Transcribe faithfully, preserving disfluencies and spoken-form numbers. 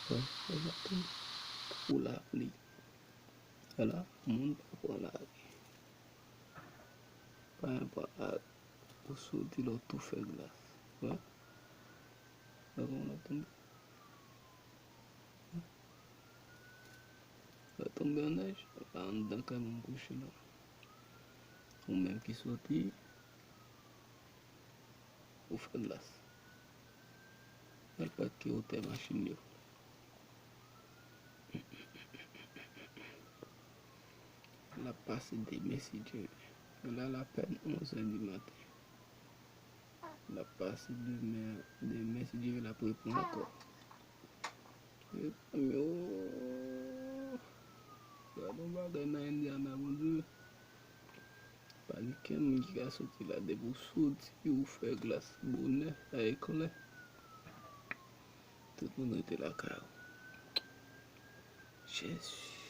Wè, wè, gade. Pou lapli. Ala, moun pa pran lari. Pa gen pran lari. Ou soti la, ou tou fè glas. Wè. Wè kòman l ap tonbe. L ap tonbe an nèj. La anndan kay mwen kouche la. Ou menm ki soti, ou fè glas. Gad pa ki wotè machin yo. L ap pase demen si Dye vle. Men la, l apèn onz è di maten. L ap pase demen, demen si Dye vle, l ap reprann ankò. Mezanmi, oh! Gad yon bagay nan Indiana, Bondye. Pa gen kenn moun ki ka soti la. Depi w soti, ou fè glas bonè, sa eklè. Tout moun rete lakay ou. Jezi.